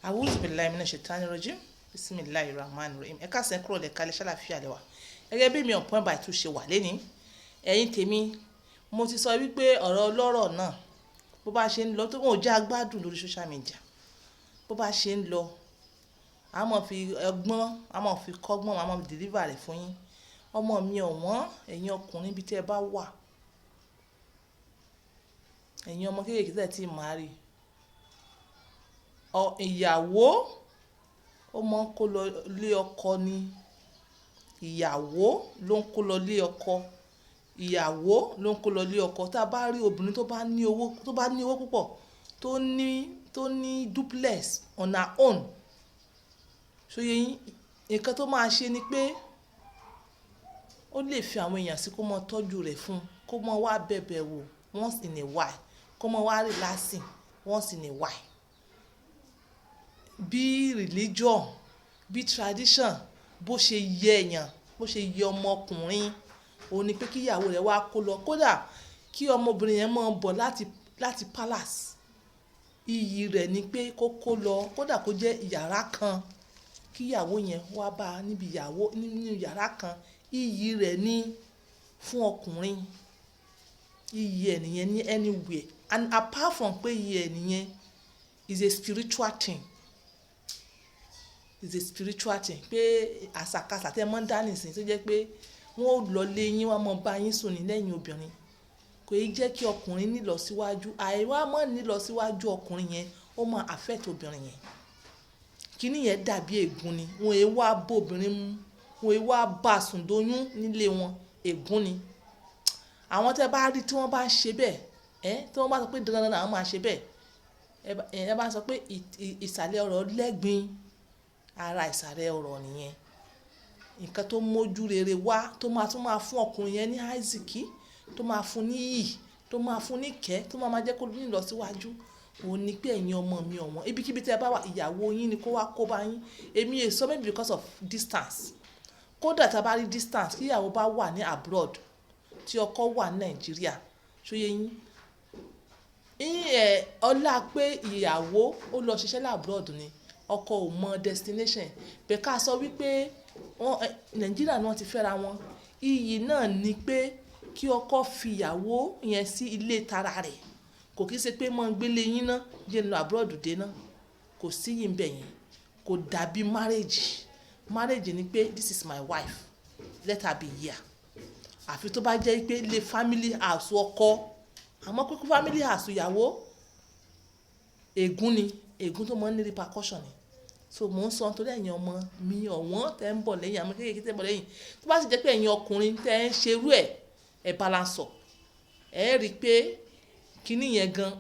A'udhu billahi minash shaitani rajim. Bismillahir rahmanir rahim. Ẹ káàsán, kúrò lẹ́ka lẹ́, ṣàlàfíà lẹ́wà. Gẹ́gẹ́ bí mi on point by two ṣe wà lénìí. Ẹ̀yin tèmi, mo ti sọ wípé ọ̀rọ̀ ọlọ́rọ̀ náà, bó bá ṣe ń lọ, tó wọn ò jẹ́ agbádùn lórí social media. Bó bá ṣe ń lọ, a máa fi ọgbọ́n, a máa fi kọ́gbọ́n, a máa fi deliver rẹ̀ fún yín. Ọmọ mi ọ̀wọ́n, ẹ̀yin ọkùnrin bí tí ẹ bá wà, ẹ̀yin ọmọ kéékèèké tí ẹ ti marry, ìyàwó ó máa ń kó lọ lé ọkọ ni. Ìyàwó ló ń kó lọ lé ọkọ. Ìyàwó ló ń kó lọ lé ọkọ. Tí a bá rí obìnrin tó bá ní owó, tó bá ní owó púpọ̀, tó ní duplex on her own, ṣó yé yín? Nǹkan tó máa ṣe ni pé ó lè fi àwọn èèyàn sí kó máa tọ́jú rẹ̀ fún, kó máa wá bẹ̀bẹ̀ wò once in a while, kó máa wá relaxing once in a while. Bí religion, bí tradition, bó ṣe yẹ èèyàn, bó ṣe yẹ ọmọkùnrin, òun ni pé kí ìyàwó rẹ̀ wá kó lọ. Kódà kí ọmọbìnrin yẹn máa bọ̀ láti palace. Iyì rẹ̀ ni pé kó kó lọ, kódà kó jẹ́ yàrá kan, kí ìyàwó yẹn wá bá níbi ìyàwó nínú yàrá kan. Iyì rẹ̀ ni fún ọkùnrin. Iyì ẹ̀ nìyẹn ní anywhere. And apart from pé iyì ẹ̀ nìyẹn, is a spiritual thing. Is a spiritual thing pé àṣàkáṣà tí ẹ máa ń dá nísìnyí, tó jẹ́ pé wọ́n ó lọ lé yín, wọ́n máa bá yín sùn ní lẹ́yìn obìnrin. Kò ì jẹ́ kí ọkùnrin ní lọ síwájú. Àìwá mọ́ ní lọ síwájú ọkùnrin yẹn, ó máa affect obìnrin yẹn. Kíní yẹn dàbí ègún ni. Wọ́n è wá bó obìnrin mú, wọ́n è wá bá sùn dóyún nílé wọn, ègún ni. Àwọn tí ẹ bá rí tí wọ́n bá ń ṣe bẹ́ẹ̀, tí wọ́n bá sọ pé dandan dandan àwọn máa ṣe bẹ́ẹ̀, ẹ bá sọ pé ìsàlẹ̀ ọrọ̀ lẹ́gbin, ara ìsàlẹ̀ ọrọ̀ nìyẹn. Nǹkan tó mójú rere wá, tó máa tún máa fún ọkùnrin yẹn ní aisiki, tó máa fún ní iyì, tó máa fún ní ìkẹ́, tó máa máa jẹ́ kó ní ìlọsíwájú. Òun ní pé ẹ̀yin ọmọ mi ọ̀wọ́n, ibikíbi tí ẹ bá wà, ìyàwó yín ni kó wá kó bá yín. Èmi è sọ maybe because of distance. Kódà tí a bá rí distance, kí ìyàwó bá wà ní abroad, tí ọkọ wà ní Nàìjíríà, ṣó yé yín? Ẹ̀ ọlá pé ìyàwó ó lọ ṣiṣẹ́ ní abroad ni, ọkọ ò mọ destination. Bẹ́ẹ̀ ká sọ wípé wọ́n, Nàìjíríà ni wọ́n ti fẹ́ra wọn. Iyì náà ni pé kí ọkọ fi ìyàwó yẹn sí ilé tara rẹ̀. Kò kì í ṣe pé mọ́ ń gbé lé yín ná, jẹ́ n lọ abroad dé ná. Kò sí iyì níbẹ̀ yẹn. Kò dàbí marriage. Marriage ni pé this is my wife, let her be here. Àfi tó bá jẹ́ pé ilé family house ọkọ. Àmọ́ pé family house ìyàwó, ègún ni, ègún tó máa ń ní repercussion ni. So mò ń sọ nítorí ẹ̀yin ọmọ mi ọ̀wọ́n tẹ́ ń bọ̀ lẹ́yìn, àwọn kéékèèké tẹ́ ń bọ̀ lẹ́yìn. Tó bá sì jẹ́ pé ẹ̀yin ọkùnrin tẹ́ ń ṣe irú ẹ̀, ẹ balance up. Ẹ rí pé kíní yẹn gan,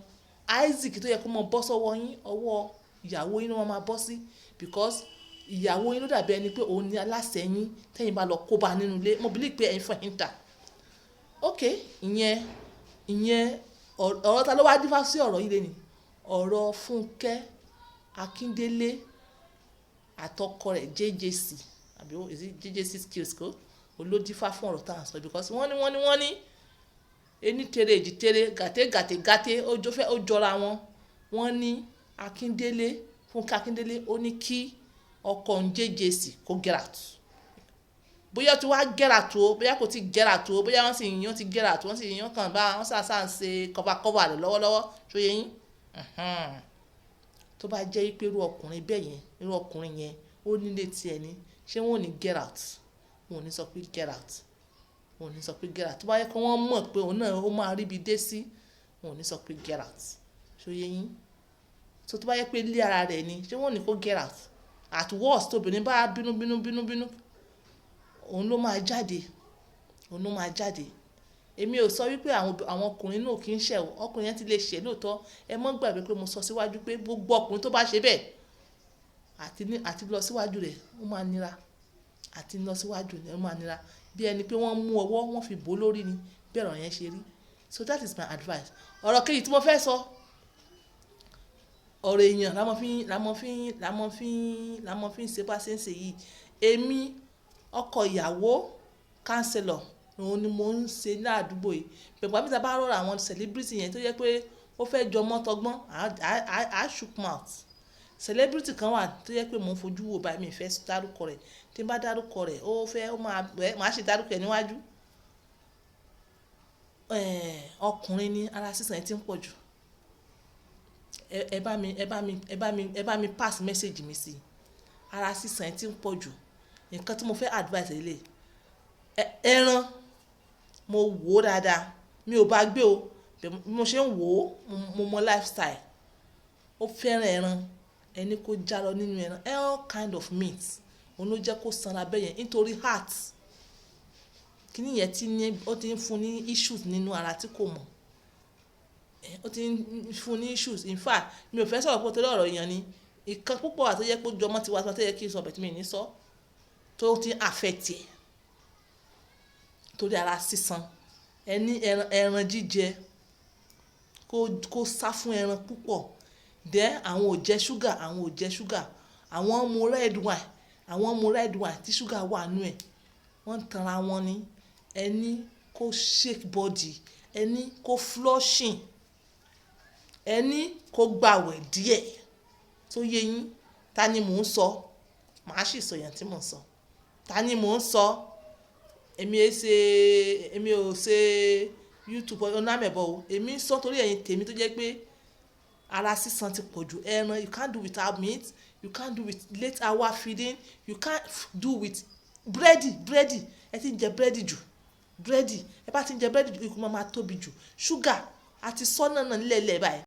aisiki tó yẹ kó máa bọ́ sọ́wọ́ yín, ọwọ́ ìyàwó yín ló máa bọ́ sí, because ìyàwó yín ló dàbí ẹni pé òun ni aláṣẹ yín. Tẹ́yin bá lọ kó bá nínú ilé, mo believe pé ẹ̀yin fún ẹ̀yin ta. Okay, ìyẹn ọ̀rọ̀ ta ló wá dífá sí ọ̀rọ̀ yìí lẹ́ni? Ọ̀rọ̀ Fúnkẹ́ Akíndélé àtọkọ rẹ̀ JJC, àbí is it JJC Skills ko? Òun ló dífá fún ọ̀rọ̀ tá à ń sọ, because wọ́n ní ení tere èjì tere gàté gàté gàté, ó jọ fẹ́ ó jọra wọn. Wọ́n ní Akíndélé, Fúnkẹ́ Akíndélé, ó ní kí ọkọ òun JJC kó get out. Bóyá ó ti wá get out o, bóyá kò tí get out o, bóyá wọ́n sì yàn ti get out, wọ́n sì yàn kàn bá wọ́n sá sá ń ṣe cover cover rẹ̀ lọ́wọ́lọ́wọ́. Ṣó yé yín? Tó bá jẹ́ pé irú ọkùnrin bẹ́ẹ̀ yẹn, irú ọkùnrin yẹn ó nílé tí ẹ ní, ṣé wọ́n ò ní get out? Wọn ò ní sọ pé get out. Wọn ò ní sọ pé get out. Tó bá yẹ kó wọ́n mọ̀ pé òun náà ó máa rí ibi dé sí, wọn ò ní sọ pé get out. Ṣó yé yín? So tó bá yẹ pé ilé ara rẹ̀ ni, ṣé wọ́n ò ní kó get out? At worst, obìnrin bá bínú bínú bínú bínú, òun ló máa jáde. Òun ló máa jáde. Èmi ò sọ wípé àwọn ọkùnrin náà kì í ṣẹ̀ o. Ọkùnrin yẹn ti lè ṣẹ̀ lóòótọ́. Ẹ má gbàgbé pé mo sọ síwájú pé gbogbo ọkùnrin tó bá ṣe bẹ́ẹ̀, àti ní, àti lọ síwájú rẹ̀, ó máa nira. Àti lọ síwájú rẹ̀, ó máa nira. Bí ẹni pé wọ́n mú ọwọ́, wọ́n fi bò lórí ni. Bí ọ̀rọ̀ yẹn ṣe rí. So that is my advice. Ọ̀rọ̀ kejì tí mo fẹ́ sọ, ọ̀rọ̀ èèyàn la máa fi, la máa fi, la máa fi, la máa fi ń ṣe bá ṣe ń ṣe yìí. Èmi, ọkọ ìyàwó counselor, òun ni mò ń ṣe ní àdúgbò yìí. Pẹ̀lú bí a bá rọra àwọn celebrity yẹn tó jẹ́ pé ó fẹ́ jọ mọ́ tọgbọ́n, a shook mouth. Celebrity kan wà tó jẹ́ pé mò ń fojú wò báyìí, mi ò fẹ́ dárúkọ rẹ̀. Tí n bá dárúkọ rẹ̀, ó fẹ́, ó máa, well, màá sì dárúkọ ẹ̀ níwájú. Ọkùnrin ní, ara sísan ẹ tí ń pọ̀ jù. Ẹ bá mi, ẹ bá mi, ẹ bá mi, ẹ bá mi pass message mi sí. Ara sísan ẹ tí ń pọ̀ jù. Nǹkan tí mo fẹ́ advice ẹ lé. Ẹran, mo wò ó dáadáa. Mi ò bá gbé o. Bí mo ṣe ń wò ó, mo mọ lifestyle. Ó fẹ́ràn ẹran. Ẹ ní kó já lọ nínú ẹran. All kind of meat. Òun ló jẹ́ kó sanra bẹ́yẹn nítorí heart. Kíni yẹn tí ní, ó ti ń fún ní issues nínú ara tí kò mọ̀. Ó ti ń fún ní issues. In fact, mi ò fẹ́ sọ̀rọ̀ púpọ̀ torí ọ̀rọ̀ èèyàn ni. Ìkan púpọ̀ wà tó jẹ́ pé ó jọmọ́ tiwa tó yẹ kí n sọ, but mi ò ní sọ. Tó ti ń affect ẹ̀. Torí ara sísan. Ẹ ní ẹran, ẹran jíjẹ kó sá fún ẹran púpọ̀. Then àwọn ò jẹ sugar, àwọn ò jẹ sugar. Àwọn ń mu red wine, àwọn ń mu red wine tí sugar wà nínú ẹ̀. Wọ́n ń tanra wọn ni. Ẹ ní kó shake body, ẹ ní kó flushing, ẹ ní kó gbàwẹ̀ díẹ̀. Tó yé yín? Ta ni mò ń sọ? Màá sì sọ èèyàn tí mò ń sọ. Ta ni mò ń sọ? Èmi è ṣe, èmi ò ṣe YouTube onámẹ̀bọ̀ o. Èmi ń sọ torí ẹ̀yin tèmi tó jẹ́ pé ara sísan ti pọ̀ jù. Ẹran, you can't do without meat, you can't do with late hour feeding, you can't do with búrẹ́dì, búrẹ́dì. Ẹ ti ń jẹ búrẹ́dì jù, búrẹ́dì. Ẹ bá ti ń jẹ búrẹ́dì jù, ikùn máa ma tóbi jù. Sugar àti sọ́nà náà nílẹ̀lẹ̀ báyìí.